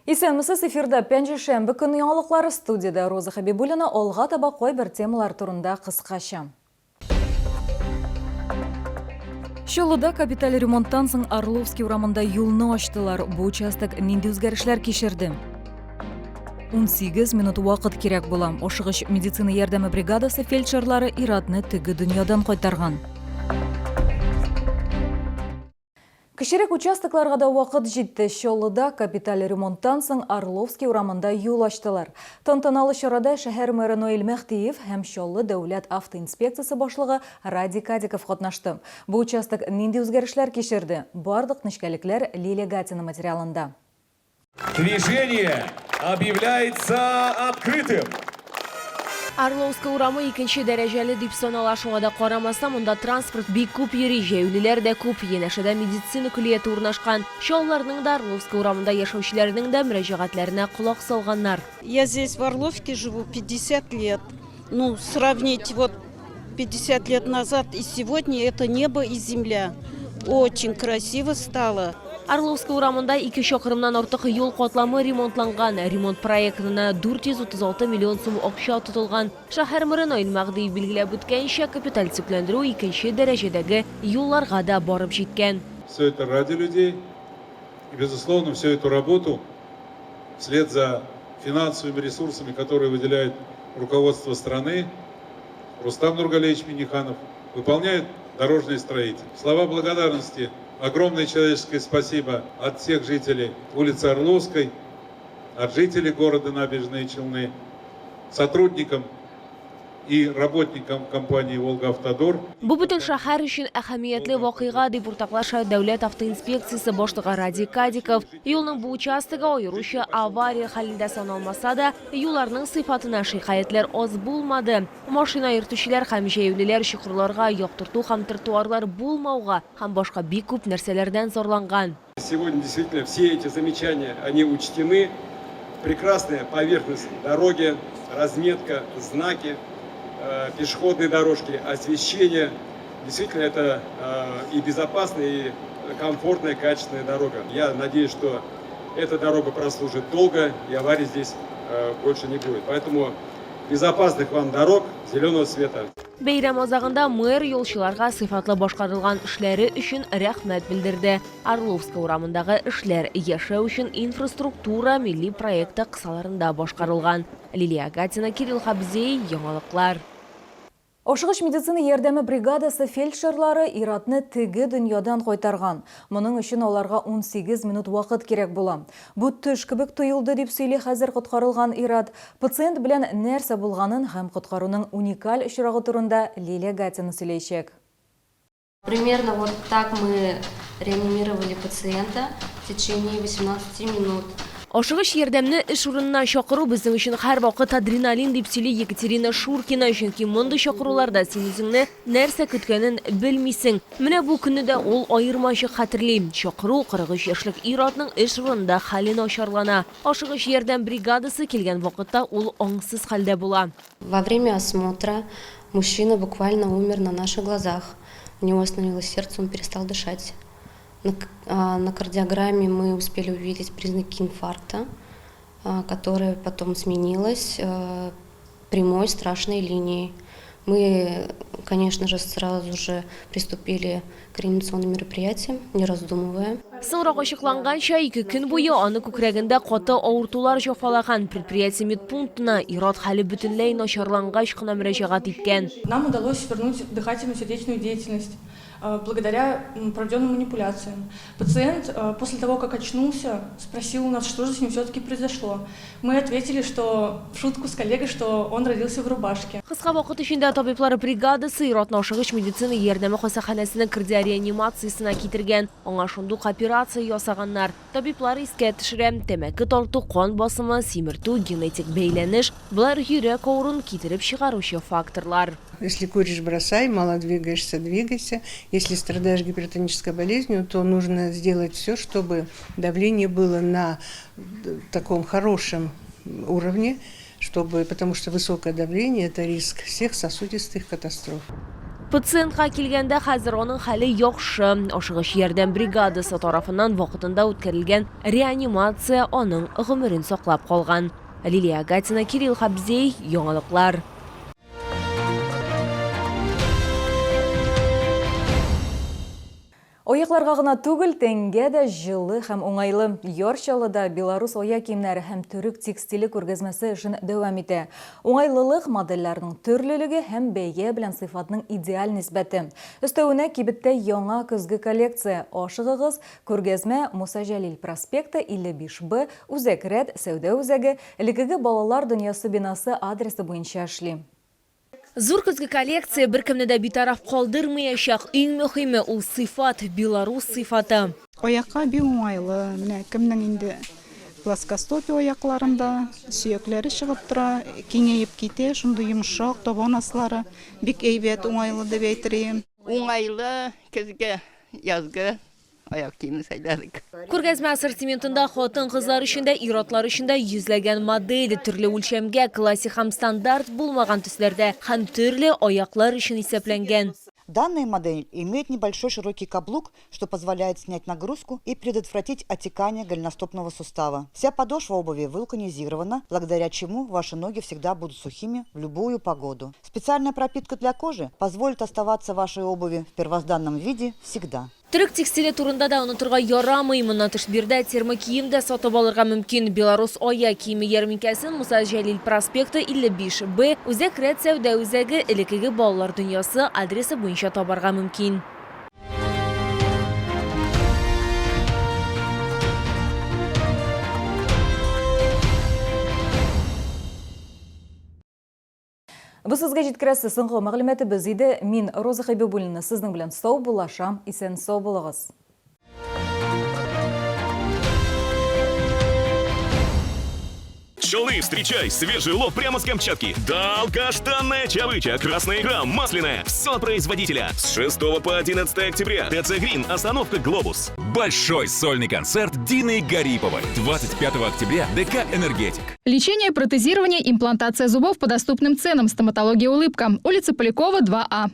Исәнмесез, эфирда пәнҗешәмбе көне яңалыклары, студиядә Роза Хәбибуллина. Алга таба кайбер темалар турында кыскача. Чаллыда капиталь ремонттан соң Орловский урамында юлны ачтылар. Бу участок нинди үзгәрешләр кичерде? 18 минут вакыт кирәк була. Ашыгыч медицина ярдәме бригадасы фельдшерлары ир-атны теге дөньядан кайтарган. Кечерәк участокларга да вакыт җитте. Чаллыда капиталь ремонттан соң Орловский урамында юл ачтылар. Тантаналы чарада шәһәр мэры Наил Мәһдиев һәм Чаллы дәүләт автоинспекциясе башлыгы Радий Кадиков катнашты. Бу участок нинди үзгәрешләр кичерде? Барлык нечкәлекләр Лилия Гатина материалында. Движение объявляется открытым! Орловская урамы икенче дәрәҗәле дип санала, шуңа да карамастан, монда транспорт бик күп йөри, җәяүлеләр дә күп. Янәшәдә медицина көллияте урнашкан. Чаллыларның да, Орловская урамында яшәүчеләрнең дә мөрәҗәгатьләренә колак салганнар. Я здесь в Орловке живу 50 лет. Ну, сравнить вот 50 лет назад и сегодня это небо и земля. Очень красиво стало. Орловская урамында ике чакрымнан артык юл катламы ремонтланган. Ремонт проектына 436 миллион сум акча тотылган. Шәһәр мэры Наил Мәһдиев билгеләп үткәнчә, капиталь төзекләндерү икенче дәрәҗәдәге юлларга да барып җиткән. Все это ради людей. И, безусловно, всю эту работу вслед за финансовыми ресурсами, которые выделяет руководство страны, Рустам Нургалиевич Минниханов, выполняют дорожные строители. Слова благодарности, огромное человеческое спасибо от всех жителей улицы Орловской, от жителей города Набережные Челны, сотрудникам и работникам компании «Волга-Автодор». Бу бөтен шәһәр өчен әһәмиятле вакыйга, дип уртаклаша Дәүләт автоинспекциясе башлыгы Радий Кадиков. Юлның бу участогы аеруча авария хәлендә саналмаса да, юлларның сыйфатына шикаятьләр аз булмады. Машина йөртүчеләр һәм җәяүлеләр чокырларга, яктырту һәм тротуарлар булмауга һәм башка бик күп нәрсәләрдән зарланган. Сегодня действительно все эти замечания, они учтены. Прекрасная поверхность дороги, разметка, знаки, пешеходные дорожки, освещение. Действительно, это и безопасная, и комфортная, качественная дорога. Я надеюсь, что эта дорога прослужит долго, и аварий здесь больше не будет. Поэтому безопасных вам дорог, зеленого света. Бәйрәм азагында мэр юлчыларга сыйфатлы башкарылган эшләре өчен рәхмәт белдерде. Орловская урамындагы эшләр Яшәү өчен инфраструктура милли проекты кысаларында башкарылган. Лилия Гатина, Кирилл Хабзей, Яңалыклар. Ашыгыч медицина ярдәме бригадасы фельдшерлары ир-атны теге дөньядан кайтарган. Моның өчен аларга 18 минут вакыт кирәк була. Бу төш кебек тоелды, дип сөйли хәзер коткарылган ир-ат. Пациент белән нәрсә булганын һәм коткаруның уникаль очрагы турында Лилия Гатина сөйләячәк. Примерно вот так мы реанимировали пациента в течение 18 минут. Ашыгыч ярдәмне эш урынына чакыру безнең өчен һәрвакыт адреналин, дип сөйли Екатерина Шуркина, чөнки мондый чакыруларда син үзеңне нәрсә көткәнен белмисең. Менә бу көнне дә ул аермачык хәтерли. Чакыру 43 яшьлек ир-атның эш урынында хәле начарлана. Ашыгыч ярдәм бригадасы килгән вакытта ул аңсыз хәлдә була. Во время осмотра мужчина буквально умер на наших глазах. У него остановилось сердце, он перестал дышать. На, на кардиограмме мы успели увидеть признаки инфаркта, которая потом сменилась прямой страшной линией. Мы, конечно же, сразу же приступили к реанимационным мероприятиям, не раздумывая. Соңрак ачыкланганча, ике көн буе аны күкрәгендә каты авыртулар җәфалаган. Предприятие медпунктына ир-ат хәле бөтенләй начарлангач кына мөрәҗәгать иткән. Нам удалось вернуть дыхательную сердечную деятельность благодаря проведенным манипуляциям. Пациент после того, как очнулся, спросил у нас, что же с ним все-таки произошло. Мы ответили, что в шутку с коллегой, что он родился в рубашке. Кыска вакыт эчендә табиблар бригадасы ир-атны ашыгыч медицина ярдәме хастаханәсенең кардиореанимациясенә китергән. Аңа шундук операция ясаганнар. Табиблар искә төшерә, тәмәке тарту, кан басымы, симертү, генетик бәйләнеш, болар йөрәк авыруын китереп чыгаручы факторлар. Если куришь, бросай, мало двигаешься, двигайся. Если страдаешь гипертонической болезнью, то нужно сделать все, чтобы давление было на таком хорошем уровне, чтобы, потому что высокое давление – это риск всех сосудистых катастроф. Пациентка килгәндә, хәзер аның хәле яхшы. Ашыгыч ярдәм бригадасы тарафыннан вакытында үткәрелгән реанимация аның гомерен саклап калган. Лилия Агатина, Кирилл Хабзей, Яңалыклар. Аякларга гына түгел, тәнгә дә җылы һәм уңайлы. Яр Чаллыда белорус аяк киемнәре һәм төрек текстиле күргәзмәсе эшен дәвам итә. Уңайлылык, модельләрнең төрлелеге һәм бәя белән сыйфатның идеаль нисбәте. Өстәвенә, кибеттә яңа көзге коллекция. Ашыгыгыз, күргәзмә Муса Җәлил проспекты, 55 Б, Үзәк рәт, сәүдә үзәге, элеккеге Балалар дөньясы бинасы адресы буенча эшли. Зур көзге коллекция беркемне дә битараф калдырмыячак. Иң мөһиме, ул сыйфат, белорус сыйфаты. Аякка бик уңайлы. Менә кемнең инде плоскостопие аякларында, сөякләре чыгып тора, киңәеп китә, шундый йомшак, табан аслары бик әйбәт, уңайлы дип әйтер идем. Уңайлы, көзге, язгы Аяк киеме сайладык. Күргәзмә ассортиментында хатын-кызлар өчен дә, ир-атлар өчен дә йөзләгән модель, төрле үлчәмгә, классик һәм стандарт булмаган төсләрдә һәм төрле аяклар өчен исәпләнгән. Данная модель имеет небольшой широкий каблук, что позволяет снять нагрузку и предотвратить отекание голеностопного сустава. Вся подошва обуви вулканизирована, благодаря чему ваши ноги всегда будут сухими в любую погоду. Специальная пропитка для кожи позволит оставаться вашей обуви в первозданном виде всегда. Төрек текстиле турында да онытырга ярамый. Моннан тыш биредә термокием дә сатып алырга мөмкин. Белорус аяк киеме ярминкәсен Муса Җәлил проспекты, 55 Б, Үзәк рәт сәүдә үзәге, элеккеге Балалар дөньясы адресы буенча табарга мөмкин. Бу сезгә җиткерәсе соңгы мәгълүматыбыз иде. Мин, Роза Хәбибуллина, сезнең белән саубуллашам. Исән-сау булыгыз. Пчелы, встречай! Свежий улов прямо с Камчатки. Долгожданная чавыча, красная икра, масляная. Все от производителя. С 6 по 11 октября. ТЦ Грин, остановка Глобус. Большой сольный концерт Дины Гариповой. 25 октября. ДК «Энергетик». Лечение, протезирование, имплантация зубов по доступным ценам. Стоматология «Улыбка». Улица Полякова, 2А.